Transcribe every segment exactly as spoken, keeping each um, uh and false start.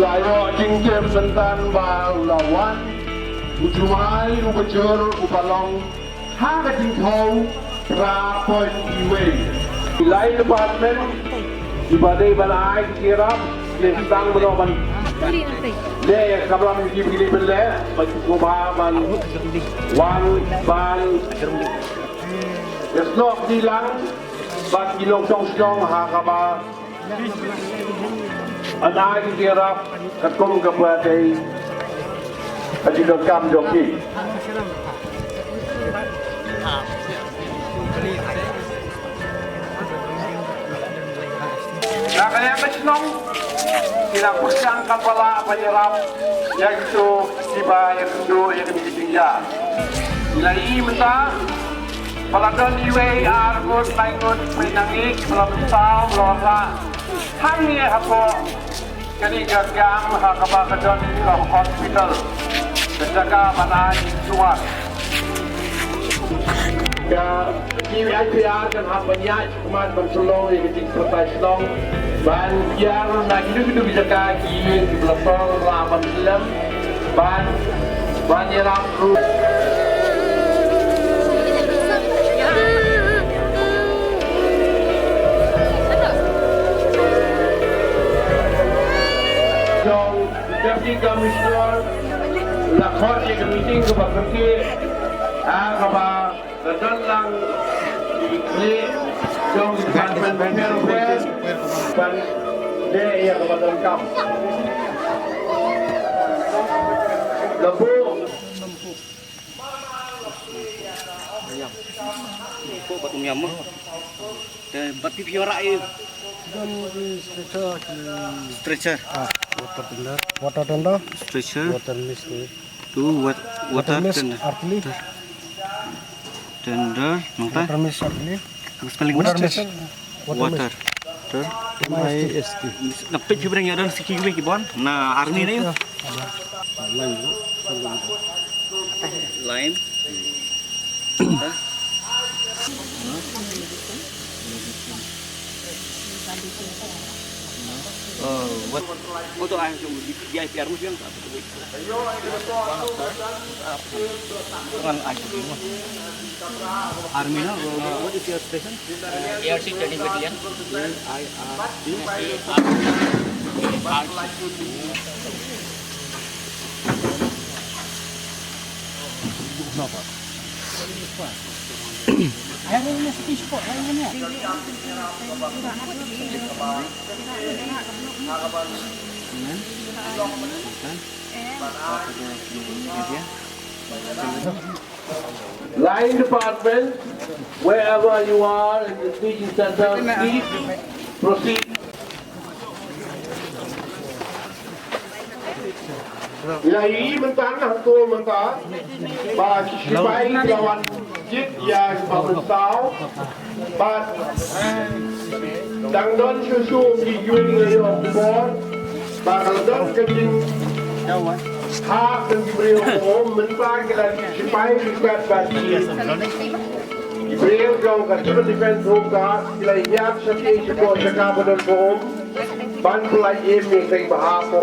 La ïoh jingtip mynta ba la wan u jumai u bajur u ba long ha ka jingthew phra point kiwei. Ki lai department kiba dei ban ai ki ïarap, ki sdang ban, ban leh ïa ka kamram ki ba ki dei ban leh, ba ki sngewbha ban wan ban ïasnoh kti lang bad ki nongshong shnong ha kaba An ai ki jingïarap katkum kaba dei ka jingdonkam jong ki. Na ka liang ka shnong, ki la pyrshang katba lah ban ïarap ïa kito kiba ïakynduh ïa kine ki jingjia. Ngi la ïohi mynta ba la don iwei, ar ngut, lai ngut, mei na ngi kiba la mynsaw, ba la wanrah hangne hapoh kane ka camp ha kaba ka don ka hospital, ka jaka ban ai sumar. Ka C V I P R kan hap ban ïaid shakhmat ban pynlong ïa ka jingpyrta shnong ban ïar na kino kino ki jaka ki ïing kiba la song, la ban slem ban, ban ïarap ruh. Jong Deputy Commissioner la khot ïa ka meeting kaba kyrkieh, ah, kaba Ka don lang ki khlieh jong ki department bapher bapher ban leh ïa kaba donkam. La buh. Ko ba tum ïam mo. Te bat phi phi ora e. Don stretcher. Stretcher. Ah, water tender. Water tender. Stretcher. Water mist ni. Tu wat-, water, water mist, tender. Artli. Tender, nangta? Water mist, artli. Ang spelling water mist. Water. Water. Ter. M I S T. Nak pit phi bring ya don siki kiwei ki bun. Na army ni. Ya, ada. Lime. Oh, what? What do I have to do? Di I P R mo siyang. Army na, what is your station? A R C training battalion. A R C. Line department, wherever you are in the teaching center, please proceed. Ïa i mynta na hangto mynta ba ki sipai ki la wan jied ïa ki ba mynsaw. Bad dang don shuh shuh ki ïing ïa u khubor ba ka la don ka jing ha ka ki briew ko mynta ki la sipai ki kat ba ki briew jong ka Civil Defense Home Guard ki la ïap sha ki sha ko sha ka ba don ko ban pynlait im ïa ka bha ko.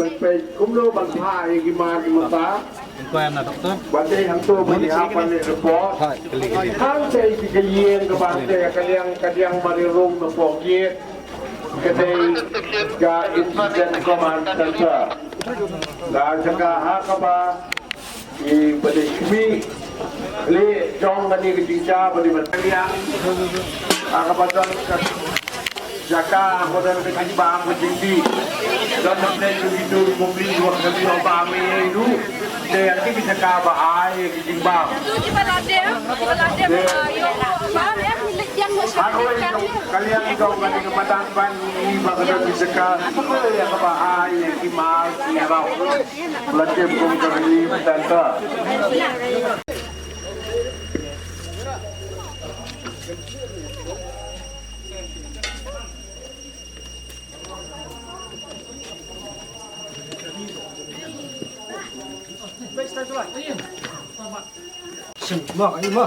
ban peit kumno ban phah ïa ki mar ki mynta. Inquiry na doctor. Ba dei hangto ba ngi hap ban leh report. Hangtei ki ka ïing kaba hangtei ka liang ka liang Mari Rung na Pokit. Ka dei ka Incident Command Center. La jaka ha kaba i ba dei khmih leh jong kane ka jingja ba dei ban liang. Ha kaba don ka jaka, ha kaba don ka jingbam ka jingdih. Don na pdeng ka Bitu Bumli, wa ka Bitu Bam, eh, eh, du. Te ïa ki jaka ba ai ka jingbam. Ha kawei jong ka liang jong kane ka madan ban i ba ka don ka jaka. Ïa kaba ai ïa ki mar ki raw. La kem kum ka relief center. Shin, mo, ayo, mo.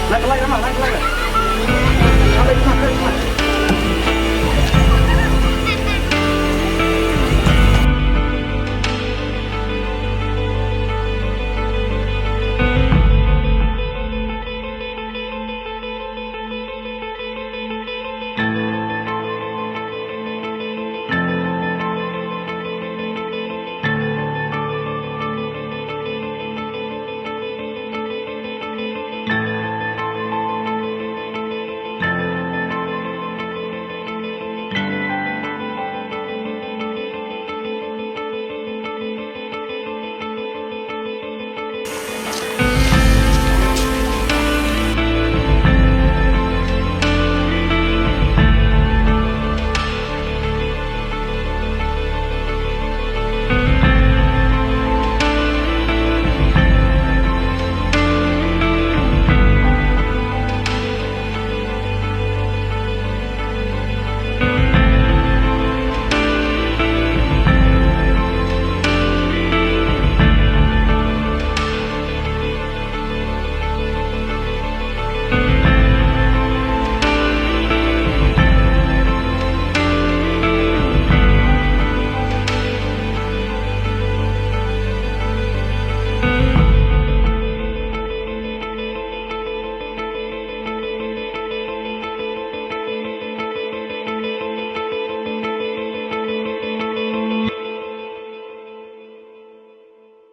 Naik ke lai, Rama, naik ke lai.